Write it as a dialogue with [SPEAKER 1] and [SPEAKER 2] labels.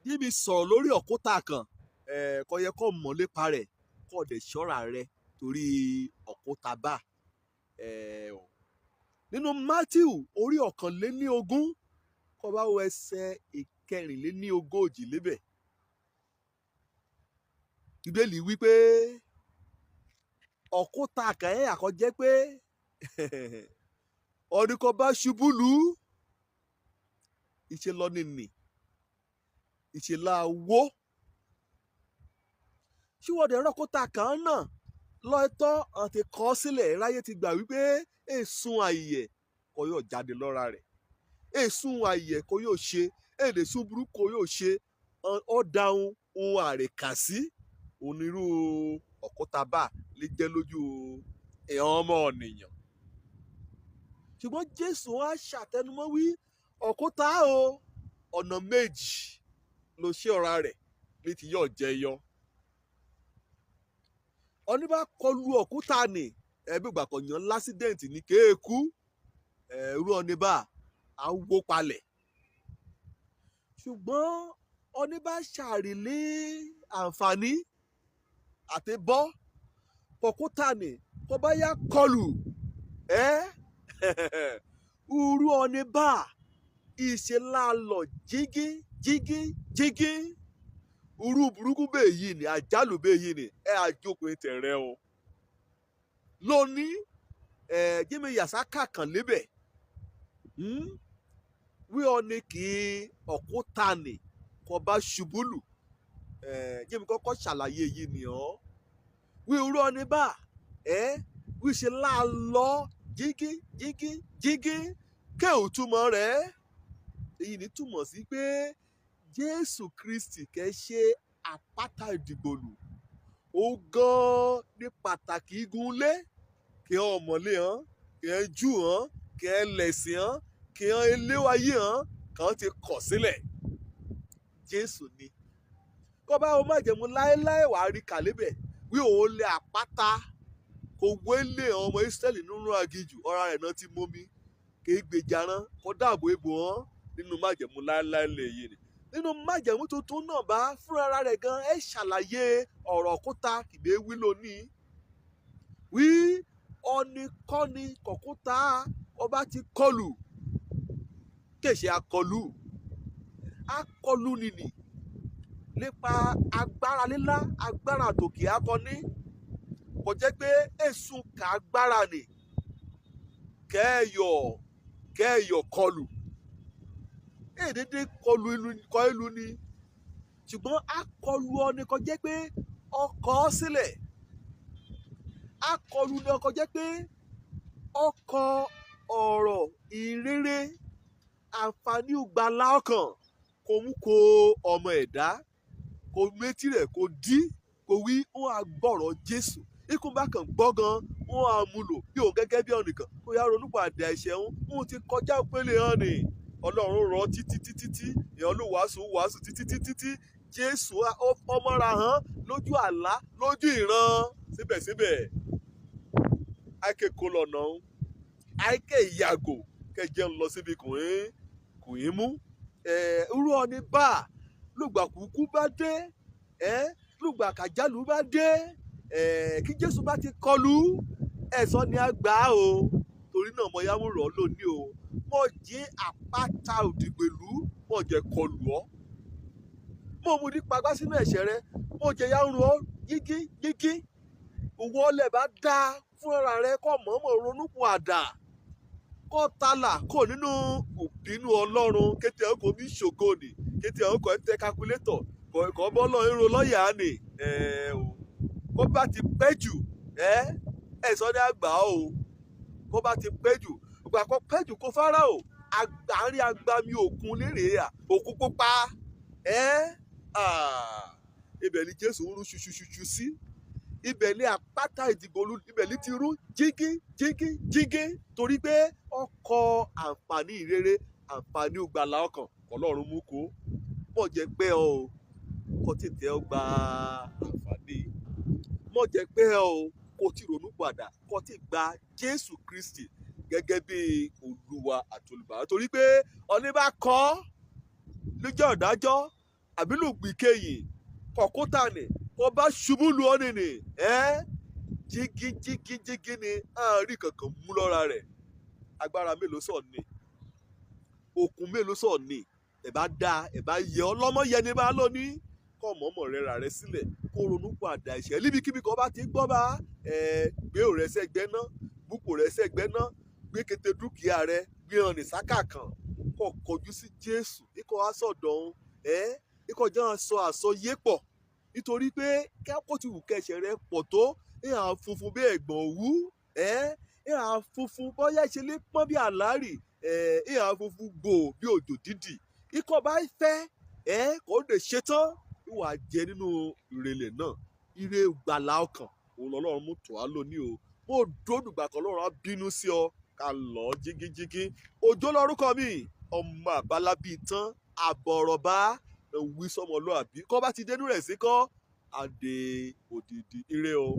[SPEAKER 1] Níbi sọ̀rọ̀ lórí òkúta kan, kò yẹ kó mọ̀ lépa rẹ̀, kó dẹ̀ ṣọ́ra rẹ̀ torí òkúta bá. Nínú Matthew orí 21, kó bá wo ẹsẹ̀ 44 lébẹ̀. Bíbélì wípé òkúta kan ẹ̀ àkọ́jẹ́ pé ọdún kan bá ṣubú lù ú, ìṣe lọ nìní, ìṣe la wó. Ṣíwọ́de rọ́kúta kan náà lọ́tọ́ àti kọ́ sílẹ̀ ráyé ti gbà wípé èsùn àyẹ̀ kò yóò jáde lọ́ra rẹ̀, èsùn àyẹ̀ kò yóò ṣe, èdèsùn burúkú kò yóò ṣe, ó dáhùn ohun àrèkàsí onírú òkúta bá lè jẹ́ lójú èèyàn ọmọ ènìyàn. Ṣùgbọ́n Jésù á ṣàtẹnumọ́ wí òkúta o, ọ̀nà méjì ló ṣe ọ̀ra rẹ̀ ní ti yóò jẹyọ. Ọní bá kọlu òkúta nì ẹbí ìgbà kan yàn lásídẹ̀ǹtì ní kéèkú, ẹ̀rú ọní bá á wó palẹ̀. Ṣùgbọ́n ọní bá ṣàrìlé àǹfààní àti bọ́ òkúta nì kó bá yá kọlù ẹ́ irú ọní bá ìṣe lálọ jígí jígí jígí. Irú burúkú bẹ́ẹ̀ yìí ni, àjálù bẹ́ẹ̀ yìí ni, ẹ àjókòó tẹ̀rẹ̀ o. Lónìí ẹ Jimmy Yasaka kan lébẹ̀ wí ọ ní kí òkúta nì kó bá ṣubú lù. Jimmy kọ́kọ́ ṣàlàyé yìí ni ọ́ wí irú ọ ní bá ẹ wí ṣe láàlọ́ jígí jígí jígí ké ò túmọ̀ rẹ̀. Èyí ní túmọ̀ sí pé Jésù Kristi kẹ́ ṣe àpáta ìdìgbòlù, ó gan ní pàtàkì igun lé kí hàn ọmọlé hàn, kí hàn jù hàn, kí hàn lẹ̀sìn hàn, kí hàn eléwáyé hàn kàn ti kọ̀ sílẹ̀. Jésù ni kọ́ bá o májẹ̀mú láéláé wàá rí kàlébẹ̀ wí òun lé àpáta kò wélé ọmọ Ísírẹ́lì nínú aginjù, ọ̀rá rẹ̀ náà ti mómi kì í gbèjà rán kó dáàbò ebò hàn nínú májẹ̀mú láéláé lè yé ni. Nínú májẹ̀mú tuntun náà bá fúnra rẹ̀ gan ẹ ṣàlàyé ọ̀rọ̀ òkúta kìdé wí lónìí wí ọ̀nìkọ́ni kọ̀kúta ọba ti kọlù kèsì akọlù akọlù nìní nípa agbára lílá agbára àtòkè akọni kò jẹ́ pé èsùn ká agbára nì kẹ́ẹ̀yọ̀ kẹ́ẹ̀yọ̀ kọlù èdèdè kọlù ìlú kọ ìlú ni, ṣùgbọ́n akọlù ọni kò jẹ́ pé ọkọ̀ sílẹ̀. Akọlù ni ọkọ̀ jẹ́ pé ọkọ̀ ọ̀rọ̀ ìrere àǹfààní ìgbàlà ọkàn kò mú kó ọmọ ẹ̀dá kò méjì rẹ̀ kò dí kò wí wọn á gbọ́rọ̀ Jésù ikú bá kàn gbọ́ gan wọn á mú lò bí òun gẹ́gẹ́ bí ọ̀nìkan kó yá ronú pàdé ẹ̀ṣẹ̀ ń òun ti kọjá pélé hàn ní Ọlọ́run rọ títí títí tí èèyàn ló wàásù wàásù títí títí tí Jésù ọmọra hàn lójú àlá lójú ìran síbẹ̀síbẹ̀ àìkèkò lọ́nà àìkè ìyàgò kẹjẹ ń lọ síbi kùn ín mú irú ọni bá lùgbà kúkú bá dé, lùgbà kàjálù bá dé, kí Jésù bá ti kọlù ẹ̀sọ́ ni a gbà á o. Torí náà mo yá wúrọ̀ lónìí o, mo jẹ́ àpáta òdìgbèlú, mo jẹ́ kọlù ọ́, mo mú ní pagbá sínú ẹ̀ṣẹ̀ rẹ, mo jẹ́ yá rún ọ́ yígí yígí. Òwò ọlẹ̀ bá dá fúnra rẹ kọ́ mọ̀ọ́mọ̀ ronúpọ̀ àdá kọ́ tálà kò nínú òbínú Ọlọ́run kété ọkọ̀ mi ṣògo nì kété ọkọ̀ ẹ tẹ kakulétọ̀ kọ́ bọ́ lọ irun lọ́ọ̀yà nì kó bá ti pẹ́ jù ẹ sọ ní àgbà o, kó bá ti pẹ́ jù ìgbà kó pẹ́ jù kó Fáráò àárín agbami òkun lérè à òkun pupa ibẹ̀ ni Jésù ń rú ṣuṣuṣuṣu sí, ibẹ̀ ni àpáta ìdìgbòlù, ibẹ̀ ni ti rú jígí jígí jígí torí pé ọkọ̀ àǹfààní ìrere àǹfààní ìgbàlà ọkàn Ọlọ́run mú kó mọ̀ jẹ́ pé ọ kò tètè ọ gba àǹfààní, mọ̀ jẹ́ pé ọ kò tí ronú padà kò tí gba Jésù Kristi gẹ́gẹ́ bí Olúwa àti Olùgbàlà torí pé ọní bá kọ́ Lọ́jọ́ ìdájọ́ àbí lùgbìkẹyìn kọ̀kúta nì kó bá ṣubú lu ọ́ nìní ẹ́ jígíjígíjígí ni àárín kankan mú lọ́ra rẹ̀. Agbára mélòó sọ̀ ni? Okun mélòó sọ̀ ni? Ẹ̀ bá dáa, ẹ̀ bá yẹ ọ́ lọ́mọ yẹ ni bá lónìí, kọ́ mọ̀ọ́mọ̀ rẹ ra rẹ sílẹ̀, kó ronú padà ẹ̀ṣẹ̀ níbikíbi kan bá ti gbọ́ bá ẹ gbé òrẹ́ sẹ́gbẹ́ ná, búkò rẹ sẹ́gbẹ́ ná, gbé kété dúkìá rẹ gbé hàn ní sáká kan, kó kọjú sí Jésù, ikọ̀ asọ̀dọ̀ òun ẹ ikọ̀ jẹ́ sọ àsọyé pọ̀, nítorí pé kẹ́kọ̀ọ́ ti wù kẹsẹ̀ rẹ pọ̀ tó, ìhà funfun bí ẹ̀gbọ̀n òwú ẹ, ìhà funfun bọ́yá ṣe lè pọ́n bí àlárì ẹ, ìhà funfun gbò bí òjò dídì. Ikọ̀ bá fẹ́ ẹ kò lè ṣetán ìwà jẹ nínú ìrẹ̀lẹ̀ náà. Ire gbàlà ọkàn òun lọ́lọ́run mú tọ́ á lónìí o. Mo dódùgbà kan lọ́run á bínú sí ọ ká lọ jígíjígí. Òjò lórúkọ mi, ọmọ àbálábí tán àbọ̀rọ̀bá wí sọmọlúàbí kọ́ bá ti dénú rẹ̀ sí kọ́ àdè òdìdí. Ire o.